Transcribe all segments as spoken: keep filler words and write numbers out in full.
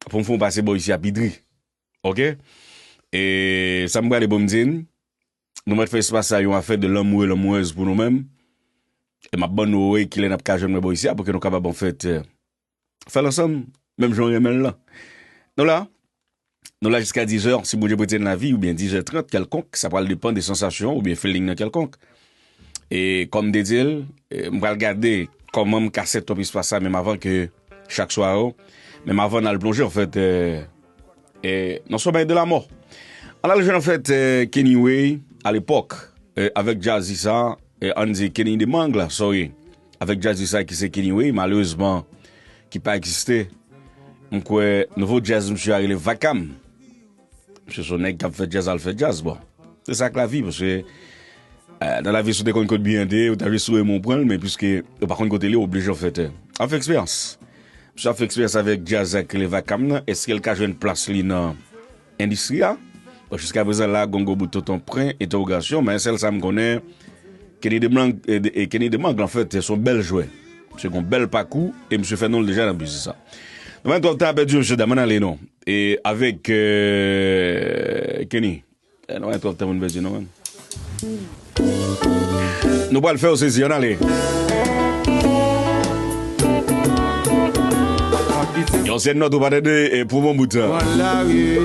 pou m fè yon pase bò isi a pi dri. Oke? E sa m prale pou m di n, nou mèt fè espas sa yon afè de lanmou e lanmourèz pou nou menm. E m ap ban nou wè kilè n ap ka jwenn mwen bò isi a pou ke nou kapab anfèt, eh, fè l ansanm, menm jan w renmen l lan. Nou la, nou la jiska diz è, si Bondye prete n lavi, oubyen diz è trant kèlkonk, sa pral depann de sansasyon oubyen feeling nan kèlkonk. E kòm m te di l, eh, m pral gade kòman m ka set up espas sa menm avan ke chak swa yo, menm avan n al plonje, anfèt, eh, eh, nan somèy de lamò. Ann al jwenn, anfèt, eh, Kenny Way, alepòk, eh, avèk Jazzy sa, eh, ann di Kenny de Mangle, sorry, avèk Jazzy sa ki se Kenny Way, malerezman, ki pa egziste. M kwè nouvo djaz misye a rele Vakam. Misye se yon nèg k ap fè djaz, al fè djaz, bon. Se sa k lavi, paske, eh, nan lavi, si w te konn kote byen an te ye, ou ta jis sou renmen w pran l, men piske ou pa konn kote l ye, w oblije w fè tè. Ap fè eksperyans. Misye ap fè eksperyans avèk djaz ak le Vakam nan. Èske l ka jwenn plas li nan endistri a? Bon, jiska prezan la, gongo bout tonton pren, entèwogasyon, men sèl sa m konnen, Kenny de Mang, eh, de, eh, Kenny de Mang, anfèt, se yon bèl jwè. Misye gon bèl pakou, e misye fè non l deja nan biznis sa. Nou pa gen twòp tan a pèdi, mesye dam, ann ale non. E avèk, eh, Kenny. Eh, nou pa gen twòp tan pou n pèdi non, menm. Nou pral fè w sezi, ann ale. Yon sèn nòt ou pa tande, e pou bon bout tan. Pran lari,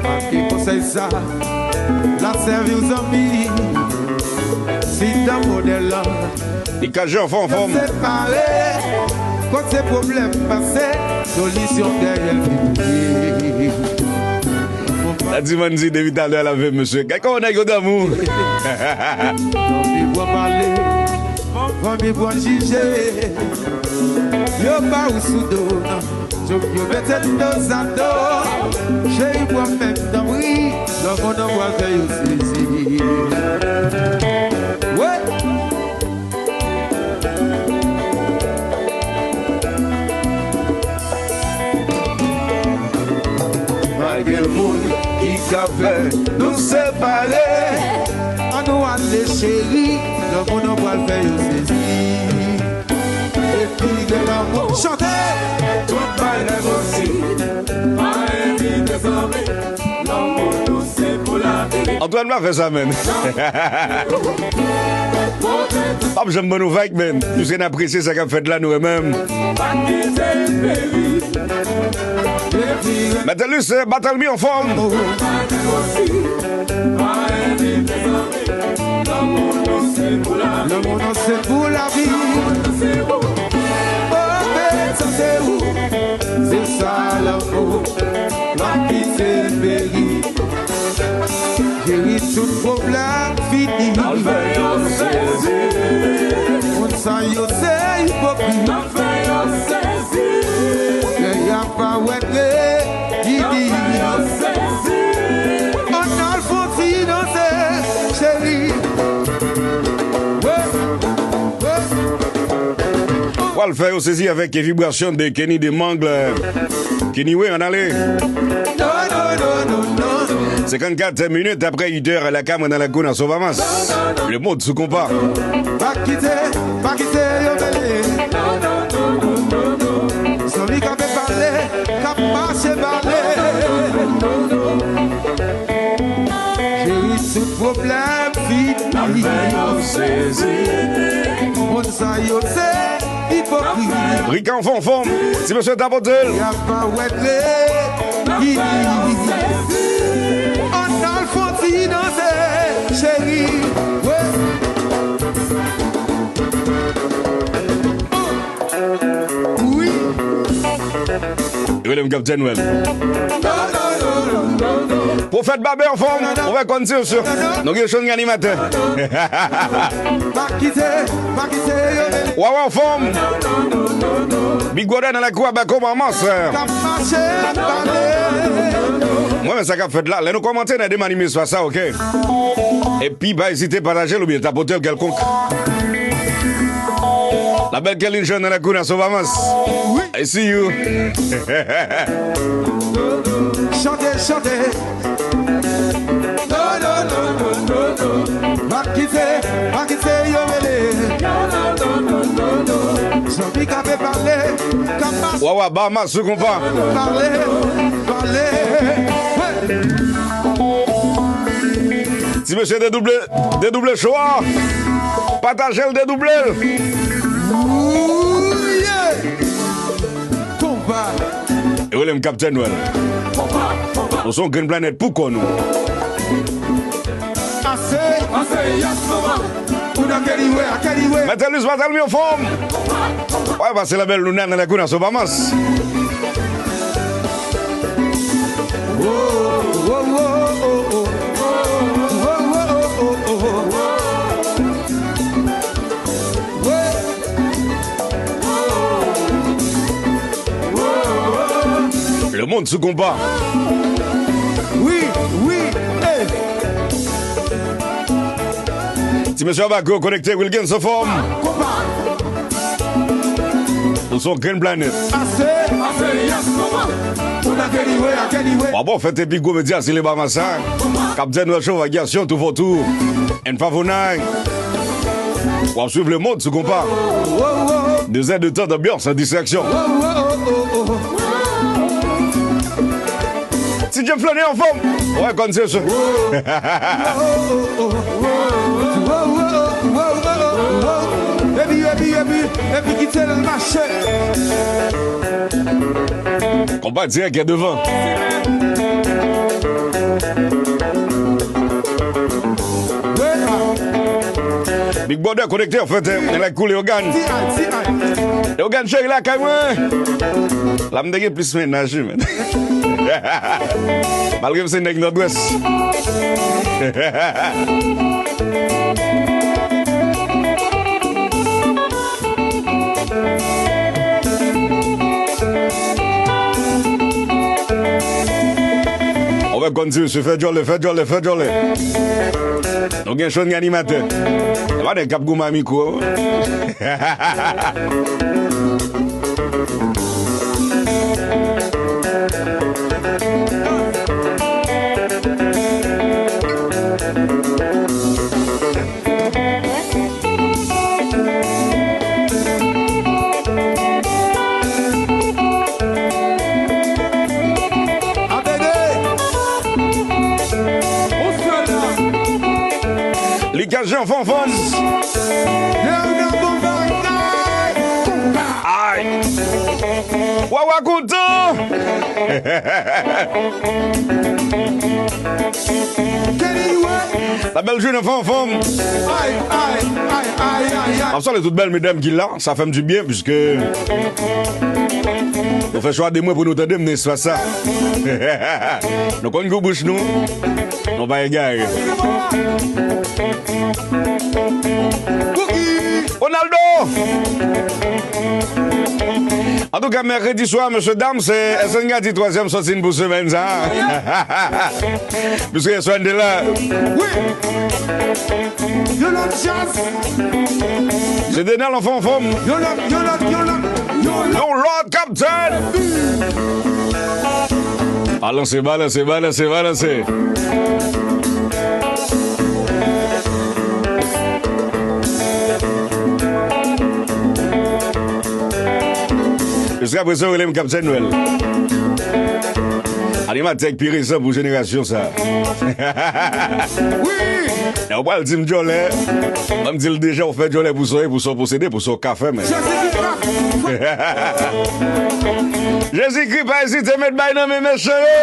pa ki konsèy sa, l ap sèvi w zanmi. Si dan modèl la, li ka jan fè anfòm. Separe, kote pwoblèm pase, solisyon dèyè l vin ye. Sa di Mandy depi talè l ap veye mesye. Gad kòman nèg yo damou. Fanmi pran pale, fanmi pran jije. Yo ba ou sou do nan djòb, yo mete n dozado. Cheri pran men m tanpri, lanmou nan bwa fè yo sezi. Wè. Pa gen moun ki ka fè nou separe. Ann nou ale cheri, lanmou nou pral fè yo sezi. Epi gen lanmou. Chante! Tout bagay posib. Pa envite zanmi. Lanmou nou se pou lavi. Antoine pa fè sa, menn. P ap janm ban nou vag, menn. Piske n apresye sa k ap fèt la, nou menm. Mèt Luce, Battle Me anfòm. Lanmou nou se pou lavi. Oh, men sa se ou. Se sa lanmou. Pa kite l peri. Geri tout pwoblèm fini. Al fè yo sezi. Moun sa yo se ipokrit. Al fè yo sezi. Kè y ap pa wè klè. Ann al fon ti danse, cheri. Wè, wè. Pral fè yo sezi avèk vibrasyon de Kenny de Mangle. Kenny Way, ann ale. Senkannkat minit apre uit è, lakay mwen nan lakou nan Sovamas. Le monde sous compas. Pa kite, pa kite yo mele. Zanmi k ap pale, k ap mache pale. Cheri, tout pwoblèm fini. Moun sa yo se ipokrit. Rican fè anfòm. Ti mesye tapote l. Y ap pa wè klè. Ann al fon ti danse, cheri. Wè. Wi. Yo rele m Kaptèn Nwèl. Pwofèt Babè anfòm, ou fè kòn ti mesye. Nou gen chonn gen animatè. Pa kite, pa kite yo mele. Wawa anfòm. Big Brother nan lakou a, Bako Mamas. K ap mache, pale. Mwen, men sa k ap fèt la. Lè nou kòmante nan de manifestasyon sa, oke? Epi, pa ezite pataje l oubyen tapote l kèlkonk. La belle Kelly Jean nan lakou nan Sovamas. I see you. Chante, chante. No, no, no, no, no, no. Pa kite, pa kite yo mele. No, no, no, no, no, no. Zanmi k ap Wawa, Bahamas sou konpa. Ti mesye dedouble, dedouble cho a. Pataje l, dedouble l. Yo rele m Kaptèn Nwèl. Nou se yon grenn planèt pou kò nou. Mèt Elvis, Mèt Elvis anfòm. Wè, pase la bèl Luna nan la kou nan Sobamas. Le monde sous combat. Wi, wi, eh. Ti mesye Abako konekte, Wilgens anfòm. Nou se yon grenn planèt. Ase, ase, yes, mama. Pou n a geliwe, a geliwe. Wa bon fèt epi gwo medya si le Bahamas sa. Kaptèn Rachel Varyasyon tou fò tou. N Favonay. W ap swiv le monde sous combat. Deux heures de temps d'ambiance sans distraction. Ti Djèf Flane anfòm. Wè, konn se se. Epi, epi, epi, epi, kite l mache. Konpa dirèk devan. Big Brother konekte, an fèt, eh, nan la kou Leogane. Leogane cheri lakay mwen. La m te gen plis mennaj, wi, men. Malgre m se nèg Nòdwès. Ou wè konn di, mesye, fè djòlè, fè djòlè, fè djòlè. Nou gen cho, nou gen animatè. E pa nèg k ap goumen a mikwo. Li ka jan fanfan. Ay. Wawa kontan. La bèl jounen fanfan. M ap salye tout bèl medam ki la. Sa fè m di byen, piske nou fè chwa de mwen pou nou tande m nan espas sa. Nou konn gou bouch nou, nou pa egare. Ronaldo! Antouka, mèkredi swa, mesye dam, se S N Gadi twazyèm sòti n pou semèn sa. Piske yè swa n te la. Wi. Yon lòt jazz. Se Denal anfòm, anfòm. Yon lòt, yon lòt, yon lòt, yon lòt. Yon lòt kaptèn. Balanse, balanse, balanse, balanse. Jiska prezan, yo rele m Kaptèn Nwèl. Animatè k pi rezan pou jenerasyon sa. Wi! Lè w pral di m djòlè, ban m di l deja w fè djòlè pou sa w ye, pou sa w posede, pou sa w ka fè menm. Jezikri pa ezite met bay nan men mechan yo.